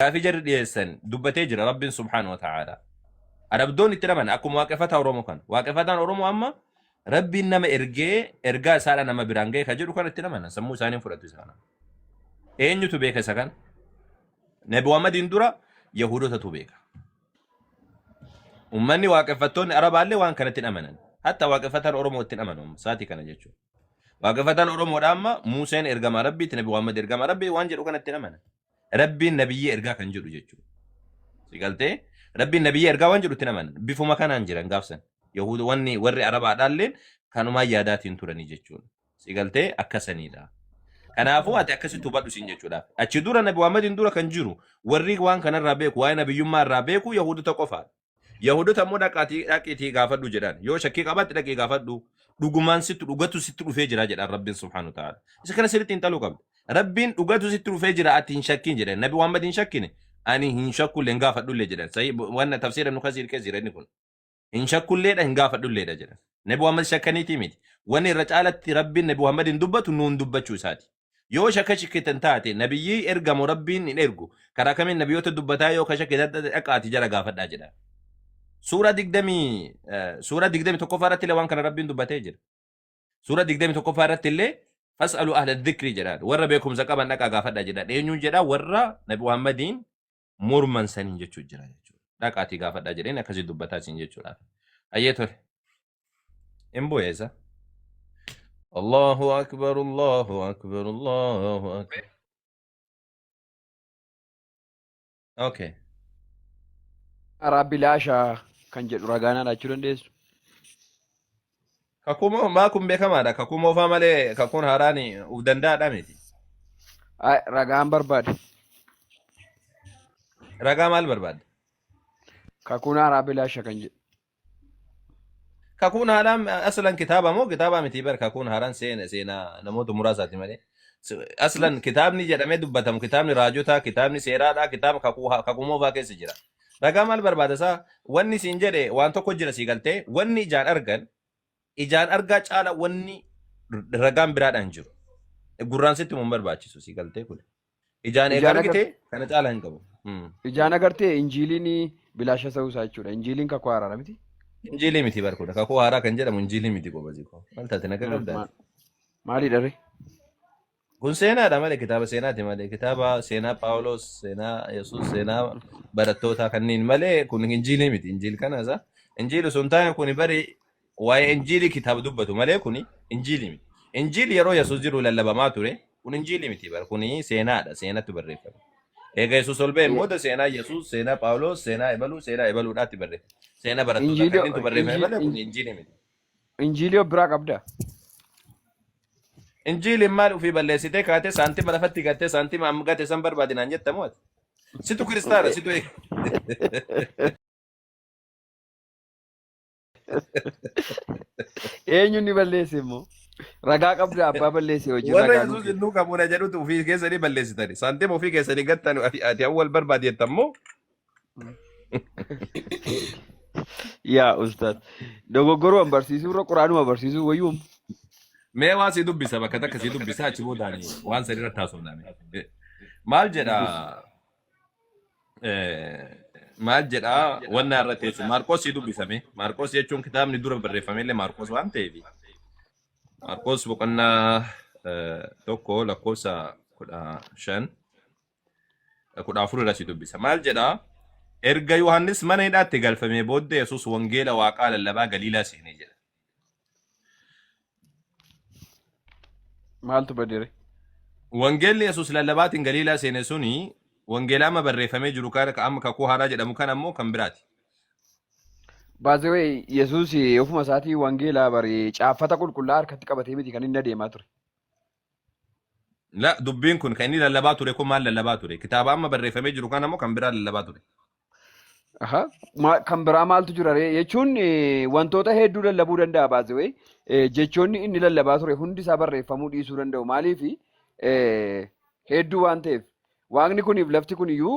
Gaafii jarri dhiyeessan dubbatee jira Rabbiin subhaanahu wa ta'aalaa. Arabdoonni itti dhaban akkuma waaqeffataa Oromoo kana. Waaqeffataan Oromoo amma Rabbiin nama ergee ergaa isaadha nama biraan ga'e kan jedhu kana itti dhamanan sammuu isaaniin fudhatu isa kana. Eenyutu beeka isa kana? Nabi Muhammadiin dura Yahudotatu beeka. Ummanni waaqeffattoonni Arabaallee waan kanatti hin amanan. Hatta waaqeffataan Oromoo itti hin amanu amma sa'aatii kana jechuudha. Waaqeffataan Oromoodha amma Museen ergamaa Rabbiiti Nabi Muhammad ergamaa Rabbii waan jedhu kanatti hin amanan. Rabbiin nabiyyii ergaa kan jedhu jechuudha. Si galtee? Rabbiin nabiyyii ergaa waan jedhu itti hin amanan. Bifuma kanaan jiran gaafsan. Yahuda wanni warri Arabaadhaalleen kanumaan yaadaatiin turanii jechuudha. Si galtee akkasaniidha. Kanaafuu ati akkasitti hubadhu siin jechuudha. Achi dura Nabi Muhammadiin dura kan jiru warri waan kanarraa beeku waa'ee nabiyyummaa irraa beeku Yahudota qofaadha. Yahudota immoo dhaqaatii dhaqiitii gaafadhu jedhaan. Yoo shakkii qabaatte dhaqii gaafadhu. Dhugumaan sitti dhugatu sitti dhufee jira jedhaan Rabbiin subhaanahu wa ta'ala. Isa kana sirriitti hin xaluu qabda. Rabbiin dhugatu sitti dhufee jira ati hin shakkiin jedhan. Nabi Muhammad hin shakkine. Ani hin shakkullee hin gaafadhullee jedhan. Sahih wanna tafsiira Ibn Kasiir keessa jira inni kun. Hin shakkulleedha hin gaafadhulleedha jedhan. Nabi Muhammad shakkaniitii miti. Wanni irra caalatti Rabbiin Nabi Muhammad hin dubbatu nuun dubbachuu isaati. Yoo shakka shakkitan taate nabiyyii ergamu Rabbiin hin ergu. Karaa kamiin nabiyyoota dubbataa yoo ka shakkitan taate dhaqaati jara gaafadhaa jedha. Suuraa digdamii suuraa 21ffaa irratti illee waan kana Rabbiin dubbatee jira. Suuraa 21ffaa irratti illee fas'alu ahla dhikri jedhaan warra beekumsa qaban dhaqaa gaafadhaa jedhaan eenyuun jedhaa warra Nabi Muhammadiin morman saniin jechuu jira jechuudha. Dhaqaatii gaafadhaa jedheen akkasii dubbataa isin jechuudha. Hayyee tole. Hin bu'e isa. Allahu akbar Allahu akbar Allahu akbar. Okay. Karaa bilaashaa kan jedhu ragaa naa laachuu dandeessu. Kakuu maa kun beekamaadha. Kakuu moofaa malee kakuun haaraan uf danda'aadha miti. Ay, ragaan barbaade. Ragaa maal barbaadda? Kakuun haaraa bilaasha kan jedhu. Kakuun haaraan aslan kitaaba moo kitaaba miti bar kakuun haaraan seena seenaa namoota muraasaati malee. Aslan kitaabni jedhamee dubbatamu kitaabni raajotaa kitaabni seeraadhaa kitaaba kakuu kakuu moofaa keessa jira. Ragaa maal barbaada isaa? Wanni siin jedhe waan tokko jira sii galtee wanni ijaan argan ijaan argaa caala wanni ragaan biraadhaan jiru. Gurraan sitti mun barbaachisu sii galtee kun. Ijaan eega Ijaan argite kana caala hin qabu. Ijaan agartee injiiliin bilaasha ta'uu isaa jechuudha. Injiiliin kakuu haaraadha miti. Injiilii miti bar kun. Kakuu haaraa kan jedhamu injiilii miti gobazii koo. Maal taate naga qabdaati? Maalidha ree? Kun seenaadha malee kitaaba seenaati malee kitaaba seenaa Phaawulos, seenaa Yesuus, seenaa barattootaa kanneen malee kun injiilii miti. Injiil kana isa. Injiilii osoo hin taane kun bari waa'ee injiilii kitaaba dubbatu malee kun injiilii miti. Injiilii yeroo Yesuus jiru lallabamaa ture kun injiilii miti bar kun seenaadha seenatu barreeffame. Eega Yesuus ol ba'e booda seenaa Yesuus, seenaa Phaawulos, seenaa ebaluu, seenaa ebaluudhaatti barreeffame. Seenaa barattootaa Injiilii kanneentu barreeffame malee kun injiilii miti. Injiilii of biraa qabda. Injiiliin maal ofii balleessitee kaatee saantima lafatti gattee saantima amma gate san barbaadi naan jetta moo ati? Situ kiristaana situ eega. Eenyu inni balleesse immoo? Ragaa qabda abbaa balleesse wajjin Warra ragaa nuu Yesuus kenni. hin qabuuna jedhutu ofii keessanii balleessitani. Saantima ofii keessanii gattan ati ati awwal barbaadi jetta immoo. Yaa ustaaz. Dogoggoruma barsiisuu irra quraanuma barsiisuu wayyuum. Mee waan si dubbisa bakka takka si dubbisa achi boodaan waan sadi irratti haasofna. Maal jedha maal jedha wanna irratti jechuun Maarqos si dubbisame. Maarqos jechuun kitaabni dura barreeffame illee Maarqos waan ta'eef. Maarqos boqonnaa 1 lakkoofsa 15 14 irraa si dubbisa. Maal jedha? Erga Yohaannis mana hidhaatti galfamee booddee Yesuus wangeela Waaqaa lallabaa Galiilaa seene jedha. Maaltu badere? Wangeelli Yesuus lallabaatiin Galiilaa seene suni wangeela amma barreeffamee jiru kana ka amma kakuu haaraa jedhamu kana ammoo kan biraati. Baazewee Yesuus ofuma isaatii wangeela bari caaffata qulqullaa harkatti qabatee miti kan inni adeemaa ture. La dubbiin kun kan inni lallabaa ture kun maal lallabaa ture? Kitaaba amma barreeffamee jiru kana moo kan biraa lallabaa ture? Aha. Kan biraa maaltu jira ree jechuun wantoota hedduu lallabuu danda'a baazewee jechoonni inni lallabaa ture hundi isaa barreeffamuu dhiisuu danda'u maaliif hedduu waan ta'eef waaqni kuniif lafti kun iyyuu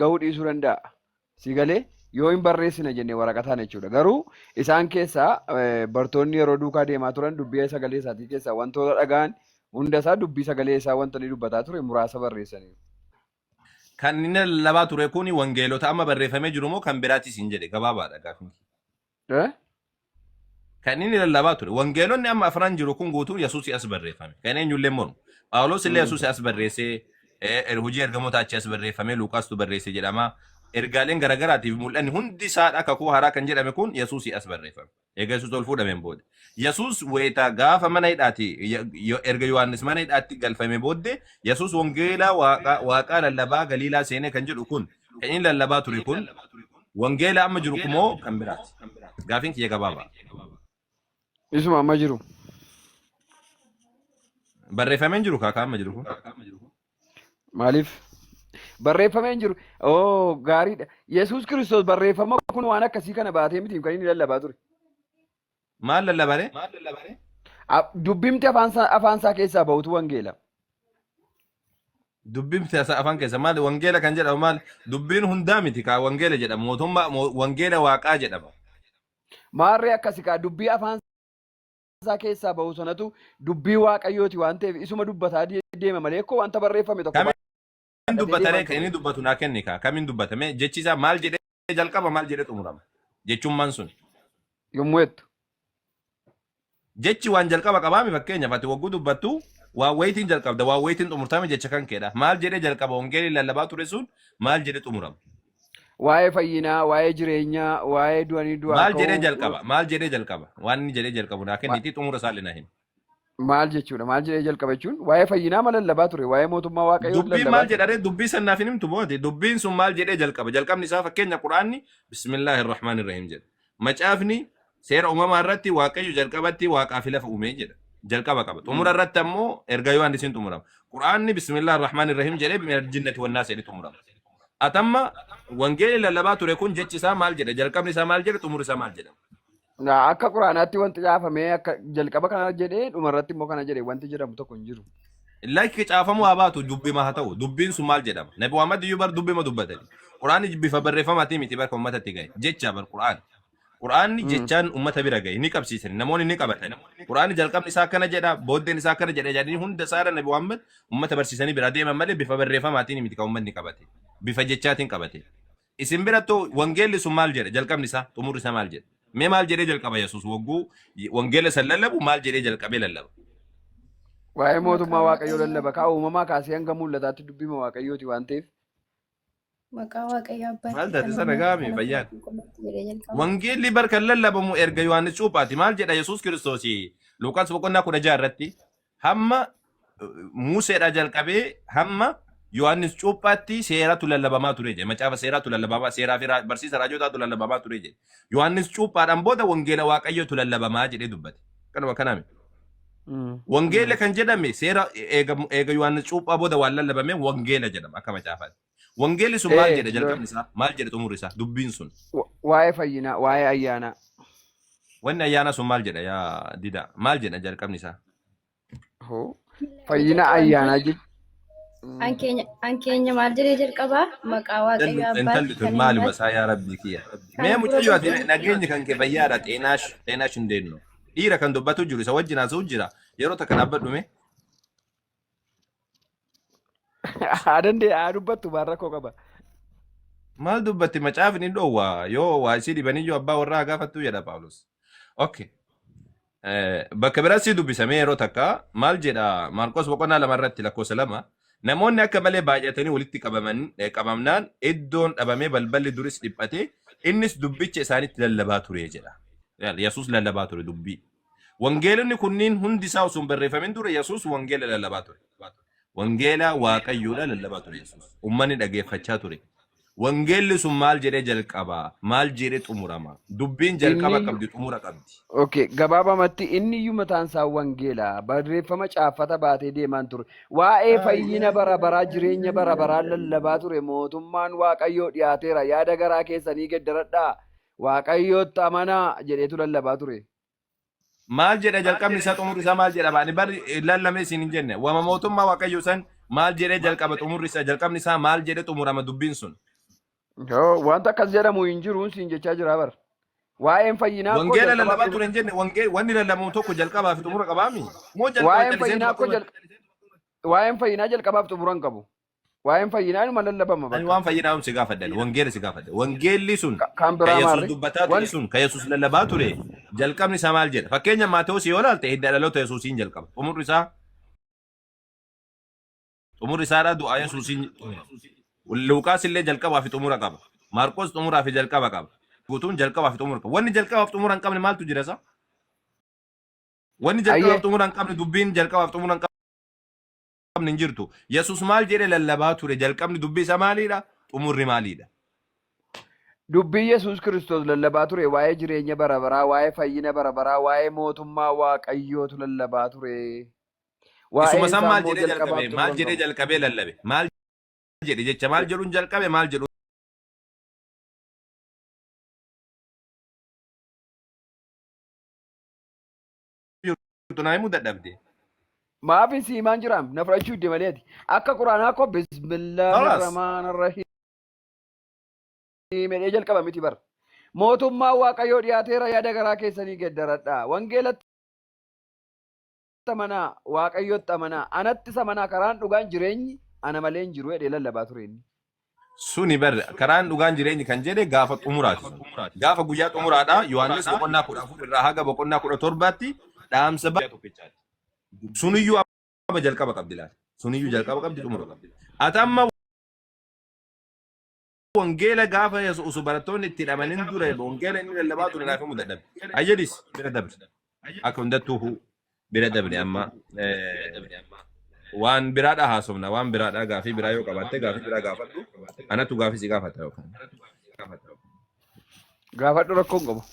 gahuu dhiisuu danda'a si galee yoo hin barreessina jenne waraqataan jechuudha garuu isaan keessaa bartoonni yeroo duukaa deemaa turan dubbii sagalee isaatii keessaa wantoota dhaga'an hunda isaa dubbii sagalee isaa wanta inni dubbataa ture muraasa barreessaniiru. Kan inni lallabaa ture kun wangeelota amma barreeffamee jiru moo kan biraatis hin jedhe gabaabaadha gaafni. Eh? Kan inni lallabaa ture wangeelonni amma afran jiru kun guutuun Yesuusii as barreeffame. Kan eenyullee mormu. Phaawulos illee Yesuusii as barreessee hojii ergamoota achi as barreeffame Luqaastu barreesse jedhama. Ergaaleen garaagaraatiif mul'anni hundi isaadha kakuu haaraa kan jedhame kun Yesuusii as barreeffame. Eega Yesuus ol fuudhameen booda. Yesuus wayita gaafa mana hidhaati erga Yohaannis mana hidhaatti galfame booddee Yesuus wangeela waaqaa lallabaa Galiilaa seenee kan jedhu kun kan inni lallabaa ture kun wangeela amma jiru kumoo kan biraati. Gaafiin kiyya gabaabaa. Isuma amma jiru. Barreeffameen jiru kaakaa amma jiru kun. Maaliif? Barreeffamee hin jiru. Oo gaariidha. Yesuus Kiristoos barreeffama kun waan akkasii kana baatee miti kan inni lallabaa ture. Maal lallabare? Dubbimti afaan isaa keessaa bahutu wangeela. Dubbimti afaan keessa maal wangeela kan jedhamu maal dubbiin hundaa miti kaa wangeela jedhama mootummaa wangeela waaqaa jedhama. Maarree akkasi kaa dubbii afaan isaa keessaa bahu sanatu dubbii Waaqayyooti waan ta'eef isuma dubbataa deema malee akkoo wanta barreeffame tokko Kamiin baadhatee dubbataree deemaa kan inni ture. dubbatu naa kenni kaa kamiin dubbatame jechi isaa maal jedhee jalqaba maal jedhee xumurama jechummaan sun. Yommuu jettu. Jechi waan jalqaba qabaami fakkeenyaaf ati wagguu dubbattu waan wayitiin jalqabda waan wayitiin xumurtame jecha kan keedha maal jedhee jalqaba wangeelli lallabaa ture sun maal jedhee xumurama. Waa'ee fayyinaa, waa'ee jireenyaa, waa'ee du'anii du'aa Maal jedhee ka'uu jalqaba? Maal jedhee jalqaba? Waan inni jedhee jalqabu naa kenniitii xumura isaallee naa himi. Maal jechuudha? Maal jedhee jalqaba jechuun waa'ee fayyinaa ma lallabaa ture, waa'ee mootummaa Waaqayyoo Dubbiin lallabaa maal ture. jedha ree? Dubbii san naaf hin himtu booti. Dubbiin sun maal jedhee jalqaba? Jalqabni isaa fakkeenya Qur'aanni Bismillaahi Rahmaani Rahiim jedha. Macaafni seera uumamaa irratti Waaqayyo jalqabatti waaqaa fi lafa uumee jedha. Jalqaba qaba. Xumura irratti ammoo erga Yohaannisiin xumurama. Qur'aanni Bismillaahi Rahmaani Rahiim jedhee minal jinnati wannaas jedhee xumurama. Atamma wangeelli lallabaa ture kun jechi isaa maal jedha? Jalqabni isaa maal jedha? Xumurri isaa maal jedha? Akka Quraanaatti wanti caafamee akka jalqaba kana jedhee dhumarratti immoo kana jedhe wanti jedhamu tokko hin jiru. Lakki caafamuu haa baatu dubbima haa ta'u dubbiin sun maal jedhama? Nabi Muhammad iyyuu bar dubbima dubbatani. Quraanni bifa barreeffamaatii miti bar kan uummatatti gahe jecha bar Quraan. Quraanni jechaan uummata bira gahe ni qabsiisani namoonni ni qabatani. Quraanni jalqabni isaa akkana jedha booddeen isaa akkana jedha jedhanii hunda isaarra Nabi Muhammad uummata barsiisanii bira deeman malee bifa barreeffamaatiin miti kan uummanni qabate. Bifa jechaatiin qabate. Isin birattuu wangeelli sun maal jedha? Jalqabni isaa xumurri isaa maal jedha? Mee maal jedhee jalqaba Yesuus wagguu wangeela san lallabu maal jedhee jalqabee lallaba? Waa'ee mootummaa Maqaa Waaqayyoo Waaqayyoo lallaba. Kaa uumamaa kaasee hanga mul'ataatti dubbima Waaqayyooti waan ta'eef. Maqaa Waaqayyo Maal Abbaatti taate kan sana Ilmaatti gaami kan fayyaan? Hafuura Qulqulluutti jedhee jalqaba. Wangeelli bar kan lallabamu erga Yohaannis cuuphaati. Maal jedha Yesuus Kiristoos Luqaas boqonnaa 16 irratti hamma Museedhaa jalqabee hamma Yohaannis cuuphaatti seeratu lallabamaa ture jedhe. Macaafa seeraatu lallabamaa seeraa fi barsiisa raajotaatu lallabamaa ture jedhe. Yohaannis cuuphaadhaan booda wangeela Waaqayyootu lallabamaa jedhee dubbate. Kanuma kanaa miti. Wangeela kan jedhame seera eega Yohaannis cuuphaa booda waan lallabame wangeela jedhama akka macaafaatti. Wangeelli sun maal jedha jalqabni isaa? Maal jedha xumurri isaa? Dubbiin sun. Waa'ee fayyinaa, waa'ee ayyaanaa. Wanni ayyaanaa sun maal jedha yaa dida? Maal jedha jalqabni isaa? Hoo. Fayyina ayyaanaa jechuun. An keenya maal jedhee jalqabaa? Maqaa Waaqayyo Intalli Abbaatti tun kan maaluma Ilmaatti isaa yaa rabbii kiyya. kan Mee Hafuura mucayyoo ati Qulqulluutti. nageenyi kan kee fayyaadha xeenaash xeenaash hin deennu. Dhiira kan dubbatu jiru isa wajjin haasa'u jira. Yeroo takka dhaabbadhu mee. Haa dandee haa dubbattu maal rakkoo qaba. Maal dubbatti macaafni dhoowwa yoo waa isii dhibaniyyuu abbaa warraa haa gaafattuu jedha Phaawulos. Okay. Bakka biraas si dubbisamee yeroo takka maal jedha Maarqos boqonnaa 2 irratti lakkoofsa 2 namoonni akka malee baay'atanii walitti qabaman qabamnaan iddoon dhabamee balballi duris dhiphate innis dubbicha isaanitti lallabaa ture jedha. Yaal, Yesuus lallabaa ture dubbii. Wangeelonni kunniin hundi isaa osoo hin barreeffamin dura Yesuus wangeela lallabaa ture. Wangeela Waaqayyoodha lallabaa ture Yesuus. Uummanni dhageeffachaa ture. Wangeelli sun maal jedhee jalqaba? Maal jedhee xumurama? Dubbiin jalqaba Inni qabdi, xumura qabdi. Okay, gabaabamatti inni iyyuu mataan isaa wangeela barreeffama caaffata baatee deemaan ture. Waa'ee fayyina bara baraa jireenya bara baraa lallabaa ture. Mootummaan Waaqayyoo dhiyaateera. Yaada garaa keessanii geddaradhaa. Waaqayyootti amanaa jedheetu lallabaa ture. Maal jedha jalqabni isaa xumurri isaa maal jedha baani bari lallame isin hin jenne wama mootummaa Waaqayyoo san maal jedhee jalqaba xumurri isaa jalqabni isaa maal jedhee xumurama dubbiin sun. Yoo wanta akkas jedhamu hin jiru siin jechaa jira bar. Waa'een fayyinaa koo Wangeela jalqabaa lallabaa ture hin jenne wanni lallabamu tokko jalqabaa fi xumura qabaami? Moo jalqaba Waa'een calliseen fayyinaa koo akkuma waa'een fayyinaa jalqabaaf xumura hin qabu. Waa'een fayyinaa inuma lallabama Ani bakka. waan fayyinaa si gaafadhan, wangeela si gaafadhan. Wangeelli sun Kan ka biraa Yesuus maarri? dubbataa ture Wan sun ka Yesuus lallabaa ture jalqabni isaa maal jedha? Fakkeenya Maatewos yoo ilaalte hidda dhaloota Yesuusiin jalqaba. Xumurri isaa xumurri isaadhaa du'aa Yesuusiin xumura. Luuqaas illee jalqabaa fi xumura qaba. Maarqos xumuraa fi jalqaba qaba. Guutuun jalqabaa fi xumura qaba. Wanni jalqabaa fi xumura hin qabne maaltu jira isa? Wanni jalqabaaf Ayyee. xumura hin qabne dubbiin jalqabaaf xumura hin qabne hin jirtu. Yesuus maal jedhe lallabaa ture? Jalqabni dubbii isaa maaliidha? Xumurri maaliidha? Dubbii Yesuus Kiristoos lallabaa ture waa'ee jireenya bara baraa, waa'ee fayyina bara baraa, waa'ee mootummaa Waaqayyootu lallabaa ture. Isuma Waa'een san isaa maal immoo jedhee jalqabaaf jalqabe? Maal xumura hin jedhee qabu. jalqabee lallabe? Maal jedhe jecha maal jedhuun jalqabe? Maal jedhuun jirtu naa himuu dadhabde. Maaf hin siimaan jiraam na fudhachuu didde malee ati. Akka quraanaa koo bismillaahi Khalaas. rahmaan rahiim jedhee jalqaba miti bar. Mootummaan Waaqayyoo dhiyaateera yaada garaa keessanii geddaradha. Wangeelatti amanaa, Waaqayyotti amanaa, anattis amanaa karaan dhugaan jireenyi ana malee hin jiru jedhee lallabaa ture inni. Suni bar karaan dhugaan jireenyi kan jedhe gaafa xumuraati sun. Gaafa guyyaa xumuraadha Yohaannis boqonnaa 14 irraa haga boqonnaa 17tti dhaamsa tokkichaati. Suniyyuu amma jalqaba qabdi laata. Suniyyuu jalqaba qabdi xumura qabdi. Ati amma wangeela gaafa Yesuus osoo barattoonni itti hidhamanin dura wangeela inni lallabaa ture naaf himuu dadhabe. Ayyadis bira dabre. Akka hundattuu bira dabre amma waan biraadha haasofna waan biraadha gaafii biraa yoo qabaatte gaafii biraa gaafadhu anatu gaafii si gaafata yookaan. Gaafadhu rakkoo hin qabu.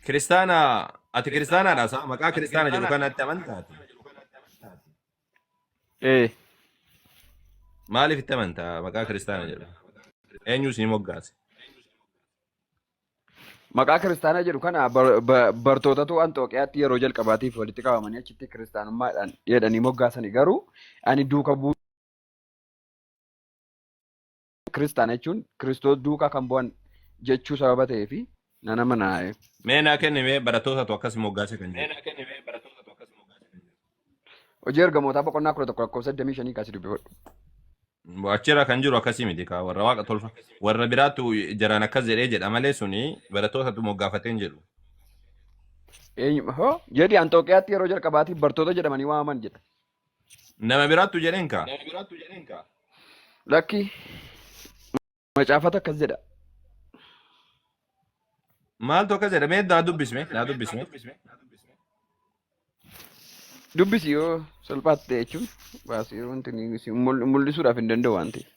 Kiristaana ati kiristaanaadha saa maqaa kiristaana jedhu kanatti amantaati. Ee. Maaliif itti amantaa maqaa kiristaana jedhu? Eenyu isin moggaase? Maqaa kiristaanaa jedhu kana bartootatu Anxooqiyaatti yeroo jalqabaatiif walitti qabamanii achitti kiristaanummaadhaan jedhanii moggaasani garuu ani duuka bu'uu kiristaana jechuun Kiristoos duukaa kan bu'an jechuu sababa ta'eefi nan amana. Mee naa kenni mee barattootatu akkas moggaase kan jedhu. Hojii ergamootaa boqonnaa 11 lakkoofsa 25 kaasii dubbifadhu. Achirra kan jiru akkasii miti kaa warra waaqa tolfa warra biraatu jaraan akkas jedhee jedha malee suni barattootatu moggaafatee hin jedhu. Eenyu hoo jedhi Anxooqiyaatti yeroo jalqabaatiif bartoota jedhamanii waamaman jedha. Nama biraattu jedheen kaa. Lakki macaafatu akkas jedha. Maaltu akkas jedha mee naa dubbisme naa dubbisme. Dubbisi yoo salphaatti ta'e jechuun baasii wanti inni si mul'isuudhaaf hin danda'u waan ta'eef.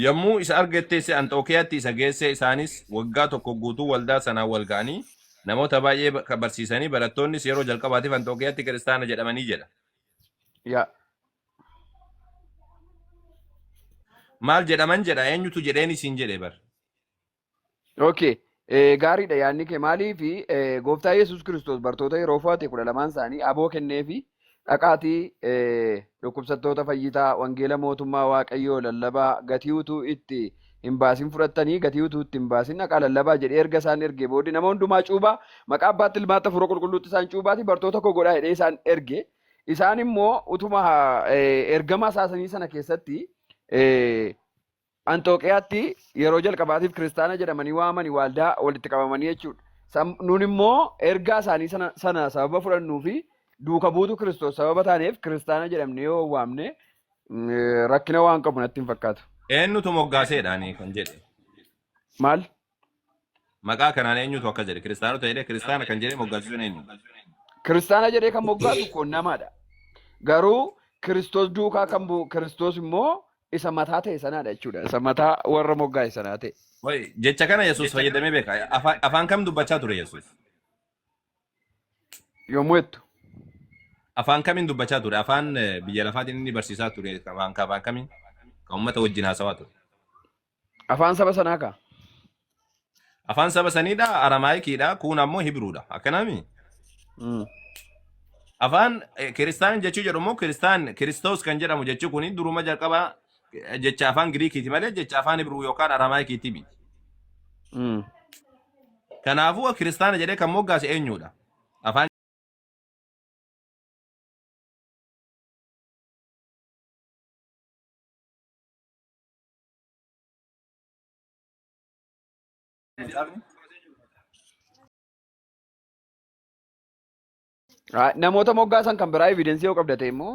Yommuu isa argatte si Anxookiyaatti isa geesse isaanis waggaa tokko guutuu waldaa sanaan wal ga'anii namoota baay'ee barsiisanii barattoonnis yeroo jalqabaatiif Anxookiyaatti kiristaana jedhamanii jedha. Yaa. Maal jedhaman jedha eenyutu jedheen isiin jedhe bar. Okay. Gaariidha yaadni kee maaliif gooftaa Yesuus Kiristoos bartoota yeroo fo'ate 12n isaanii aboo kenneefi dhaqaatii dhukkubsattoota fayyitaa wangeela mootummaa Waaqayyoo lallabaa gatii utuu itti hin baasin fudhattanii gatii utuu itti hin baasin dhaqaa lallabaa jedhee erga isaan ergee booddee nama hundumaa cuubaa maqaa abbaatti ilmaatti hafuura qulqulluutti isaan cuubaati bartoota koo godhaa jedhee isaan erge isaan immoo utuma ergama isaanii sana keessatti Anxooqiyaatti yeroo jalqabaatiif kiristaana jedhamanii waamani waaldaa walitti qabamanii jechuudha. Nun immoo ergaa isaanii sana sababa fudhannuu fi duuka buutu Kiristoos sababa taaneef kiristaana jedhamnee yoo waamne rakkina waan qabu natti hin fakkaatu. Eenyutu moggaaseedha ani kan jedhe. Maal? Maqaa kanaan eenyutu akka jedhe kiristaanota jedhee kiristaana kan jedhee moggaasisuun eenyu? Kiristaana jedhee kan moggaasu kun namaadha. Garuu Kiristoos duukaa kan bu'u Kiristoos immoo isa mataa ta'e sanaadha jechuudha. Isa mataa warra moggaase sanaa ta'e. Wai, jecha kana Yesuus fayyadamee beeka. Afaan kam dubbachaa ture Yesuus? Yommuu jettu. Afaan kamiin dubbachaa ture? Afaan biyya lafaatiin inni barsiisaa ture afaan kamiin? Kan uummata wajjin haasawaa ture. Afaan saba sanaa kaa. Afaan saba saniidha, Aramaayikiidha, kuun ammoo Hibruudha. Akkanaami? Afaan kiristaan jechuu jedhu immoo kiristaan Kiristoos kan jedhamu jechuu kun duruma jalqaba jecha afaan Giriikiiti malee jecha afaan Hibruu yookaan Aramaayikiiti miti. Kanaafuu kiristaana jedhee kan moggaase eenyudha? Afaan Macaafni? Namoota moggaasan kan biraa evidence yoo qabda ta'e immoo